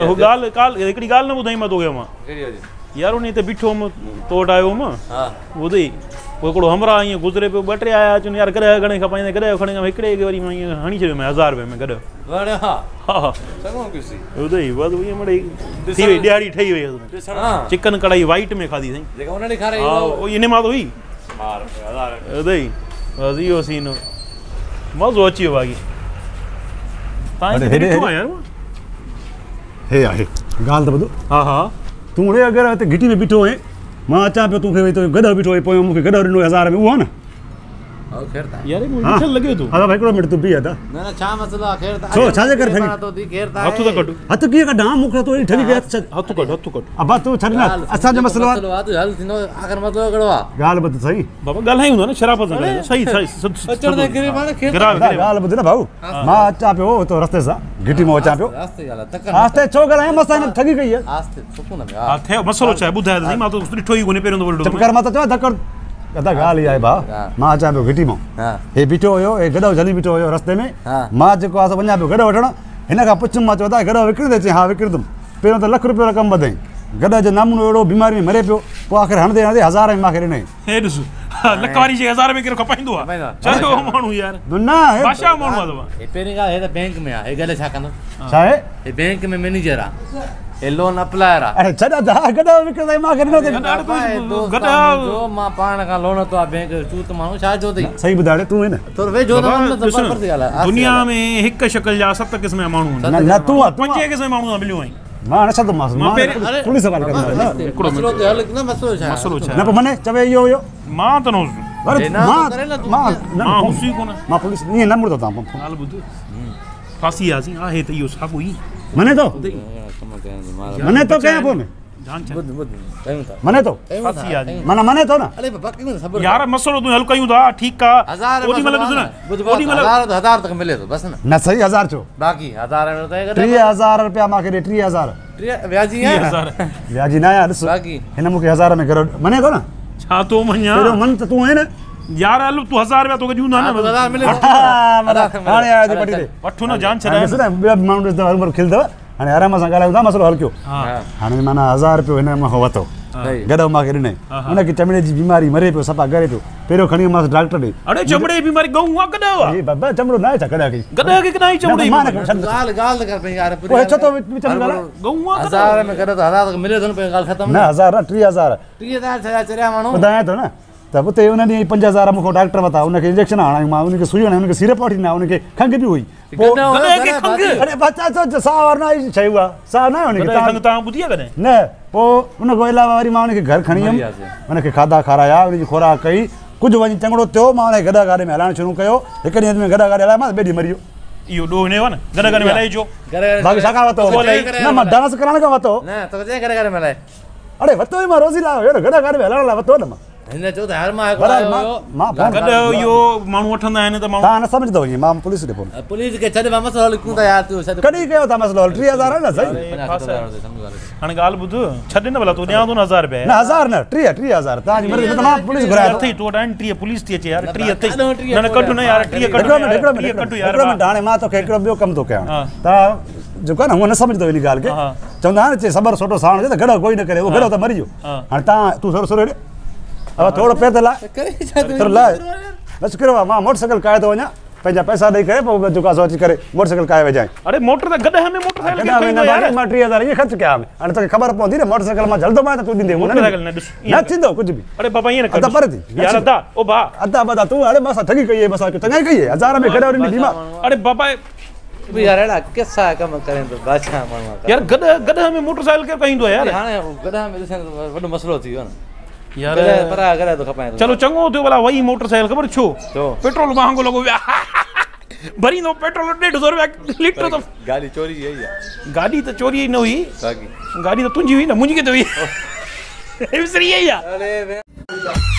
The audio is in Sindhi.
هو ڳالهه ڪال هڪڙي ڳالهه نه ٻڌائي مان توکي مان ڪهڙي هجي يار ان هتي بيٺو هوم تو وٽ آيو هوم ها ٻڌئي پوء هڪڙو همراهه ائين گذري پيو ٻه ٽي آيا اچن يار گڏهه گهڻي کپائيندين گڏهه کڻي هڪڙي کي وري مان ائين هڻي ڇڏيو مان 1000 رپئي ۾ گڏهه وڙ ها ها چڱو ڪيوسي ٻڌئي بس ائين مڙئي ٿي وئي ڏهاڙي ٺهي وئي ها چڪن ڪڙهائي وائيٽ ۾ کاڌي سائين جيڪا ان ڏيکاري ها اهو ان مان ته هئي مار 1000 ٻڌئي بس اهو سين هو مزو اچي ويو باقي تان اڙي هتي هيڏي بيٺو هيڏي آهيان يار هي آهي ڳالهه ته ٻڌ ها ها تون اڙي اگر هتي گهٽي ۾ بيٺو آهين مان اچان پيو تون کي وئي تو گڏهه بيٺو آهي پويان مون کي گڏهه ڏنو 1000 ۾ اهو آهي نه ها خير ته يار هي بيٺل لڳي ٿو ادا هڪڙو منٽ تون بيهه ادا نه نه ڇا مسئلو آ خير ته ڇو ڇا جي ڪري ٺڳي تو the خير ته هٿ ته ڪڍ هٿ ڪيئن ڪڍان مون کي تو اهڙي ٺڳي ڪئي هٿ هٿ ڪڍ هٿ ڪڍ ابا تون ڇڏ نه اسان جو مسئلو آهي مسئلو آ ته حل ٿيندو آخر مسئلو ڪهڙو آ ڳالهه ٻڌ صحيح بابا ڳالهايون ٿا نه شرافت سان ڳالهايون صحيح صحيح اچڻ ته گري پاڻ خير گرا ادا ڳالهه ٻڌ نه ڀائو مان اچان پيو هتو رستي سان گهٽي مان اچان پيو آهستي ڳالهاء تڪڙ آهستي ڇو ڳالهايان مان سان هن ٺڳي ڪئي آهي آهستي سڪون ۾ ها ٿيو مسئلو ڇا آهي ٻڌاء ته سهي مان تو ڏٺو ئي ڪونهي پهريون دفعو ڏٺو چپ ڪر مان ته چوان ڌڪ ادا ڳالهه اها آهي ڀاء مان اچان پيو گهٽي مان هي بيٺو هيو هي گڏهه جهلي بيٺو هيو رستي ۾ مان جيڪو آهي سو وڃان پيو گڏهه وٺڻ هن کان پڇيم مان چيو ادا گڏهه وڪڻندي چيائين ها وڪڻندم پهريون ته لک رپيو رقم ٻڌائين گڏهه جو نمونو اهڙو بيماري ۾ مري پيو پوء آخر هڻندي هڻندي 1000 ۾ مان کي ڏنائين هي ڏس لک واري شيء 1000 ۾ ڪير کپائيندو آهي چريو ماڻهو يار نه بادشاهه ماڻهو آهي بابا هي پهرين ڳالهه هي ته بينڪ ۾ آهي هي گڏهه ڇا ڪندو ڇا آهي هي بينڪ ۾ مئنيجر آهي هي لون اپلائر آهي اڙي ڇڏ ادا گڏهه وڪڻندي مان کي ڏنو اٿئي گڏهه جو مان پاڻ کان لون ورتو آهي بينڪ جو چوت ماڻهو ڇا جو اٿئي صحيح ٻڌاء ڙي تون آهين نه ٿورو ويجهو ته وڃ نه ته برابر ٿي ڳالهاء دنيا ۾ هڪ شڪل جا 7 قسم جا ماڻهو آهن نه نه تون آ 5 قسم جا ماڻهو سان مليو آهين مان نه ڇڏندومانس مان پوليس حوالي ڪندومانس مسئلو ته حل نه مسئلو ڇا مسئلو ڇا نه پوء معني چوي اهو اهو مان ته نه هوس مان مان مان هوس ئي ڪونه مان پوليس ائين نه مڙندو تان ڳالهه ٻڌ ڦاسي آسين آهي ته اهو ساڳو ئي مڃي ٿو مڃي ٿو ڪيان فون ٻڌ ٻڌ ڪيون ٿا مڃي ٿو ڦاسي آسين معنيٰ مڃي ٿو نه اڙي بابا ڪيون صبر يار مسئلو تون حل ڪيون ٿا ٺيڪ آ اوڏي مهل ڏس نه اوڏي مهل 1000 1000 تڪ ملي ٿو بس نه نه صحيح 1000 ڇو باقي 1000 ۾ ته 3000 رپيا مان کي ڏي 3000 وياجي آهي وياجي نه آهيان ڏس باقي هن مون کي 1000 ۾ گهر مڃي ٿو نه ڇا ٿو مڃان پهريون من ته تون آهين نه يار هل تون 1000 رپيا توکي ڏيون ٿا نه 1000 ملي هاڻي آيو ٿي پٽي تي وٺو نه جان ڇڏائي ڏس نه ٻيا ماڻهو ڏس ته هروڀرو کلندو هاڻي آرام سان ڳالهايون ٿا مسئلو حل ڪيو هاڻي معنيٰ 1000 رپيو هن مان ورتو گڏهه مان کي ڏنائين ان کي چمڙي جي بيماري مري پيو صفا ڳري پيو پهريون کڻي ويومانس ڊاڪٽر ڏي اڙي چمڙي جي بيماري ڳئون آ گڏهه آ اي بابا چمڙو نه آهي ڇا گڏهه کي گڏهه کي ڪڏهن چمڙي جي بيماري ڳالهه ڳالهه ته ڪر پئي يار پوء ڇو ٿو وچ ۾ ڳالهائين ڳئون آ 1000 ۾ گڏهه ته 1000 تڪ ملي ٿو نه پئي ڳالهه ختم نه 1000 نه 3000 3000 ڇا چريا ماڻهو ٻڌايان ٿو نه ته اتي ان ڏينهن 5000 مون کان ڊاڪٽر ورتا ان کي انجيڪشن هڻايون مان ان کي سوئي هڻائي ان کي سيرپ وٺي ڏنا ان کي کنگهه به هئي پوء گڏهه کي کنگهه اڙي بچا تو ساهه وارو نه آهي شيء اها ساهه نه آهي ان کي گڏهه کي کنگهه توهان ٻڌي آهي ڪڏهن نه پوء ان کان علاوه وري مان ان کي گهر کڻي ويم ان کي کاڌا کارايا ان جي خوراڪ ڪئي ڪجهه وڃي چڱڙو ٿيو مان ان کي گڏهه گاڏي ۾ هلائڻ شروع ڪيو هڪ ڏينهن ۾ گڏهه گاڏي هلايومانس ٻئي ڏينهن مري ويو اهو ڏوهه هن جو آهي نه گڏهه گاڏي ۾ هلائي ڇو باقي ڇا کان ورتو نه مان ڊانس ڪرڻ کان ورتو نه توکي چيائين گڏهه گاڏي ۾ هلائي اڙي ورتو ئي مان روزي لاء هيو نه گڏهه گاڏي ۾ هلائڻ لاء ورتو نه مان هن چيو ته هر مان هڪ آيو هيو مان فون گڏهه اهو ماڻهو وٺندا آهن ته ماڻهو توهان نه سمجهندو ائين مان پوليس ڏي فون پوليس کي ڇڏ مان مسئلو حل ڪيون ٿا يار تون ڇڏ ڪڏهن ڪيو ٿا مسئلو حل 3000 آهي نه صحيح هاڻي ڳالهه ٻڌ ڇڏ نه ڀلا تو ڏيان ٿو نه 1000 رپيا نه 1000 نه 30 3000 توهان جي مرضي نه ته مان پوليس گهرايان ٿو اٿئي تو وٽ آهن 30 پوليس ٿي اچي يار 30 اٿئي نه نه ڪڍ نه يار 30 ڪڍ هڪڙو منٽ هڪڙو منٽ هڪڙو منٽ هاڻي مان توکي هڪڙو ٻيو ڪم ٿو ڪيان توهان جيڪو آهي نه هونء نه سمجهندو ان ڳالهه کي چوندا آهن چي صبر سوٽو ساڻ هجي ته گڏهه ڪوئي نه ڪري اهو گڏهه ته مري ويو هاڻي تان تون ٿورو سرو هيڏي ابا ٿورو پير ته لاء ٿورو لاء بس ڪرو مان موٽر سائيڪل ڪاهي ٿو وڃان پنهنجا پئسا ڏئي ڪري پوء جيڪو آهي سو اچي ڪري موٽر سائيڪل ڪاهي وڃانء. اڙي موٽر ته گڏهه ۾ موٽر سائيڪل ڪير کڻي يار مان 3000 ائين خرچ ڪيا هاڻي توکي خبر پوندي نه موٽر سائيڪل مان جهلندومانء ته تون ڏيندين موٽر سائيڪل نه ڏس نه ٿيندو ڪجهه به اڙي بابا ائين نه ڪر ادا پر ٿي يار ادا او ڀاء ادا بدا تون اڙي مان سان ٺڳي ڪئي آهي مان سان چڱائي ڪئي آهي 1000 ۾ گڏهه ڏني بيمار اڙي بابا به يار اهڙا قصا ڪم ڪرين ٿو بادشاهه ماڻهو آ يار گڏهه گڏهه ۾ موٽر سائيڪل ڪير ڪهيندو آهي يار هاڻي گڏهه ۾ ڏسين ته وڏو مسئلو ٿي ويو نه يار گڏهه پرا گڏهه ٿو کپائين چلو چڱو ٿيو ڀلا وئي موٽر سائيڪل خبر ڇو ڇو پيٽرول مهانگو لڳو پيو ڀريندو پيٽرول 150 روپيا ليٽر ته گاڏي چوري جي هئي گاڏي ته چوري نه هئي باقي گاڏي ته تنهنجي هئي نه منهنجي ڪٿي هئي وسري وئي آ اڙي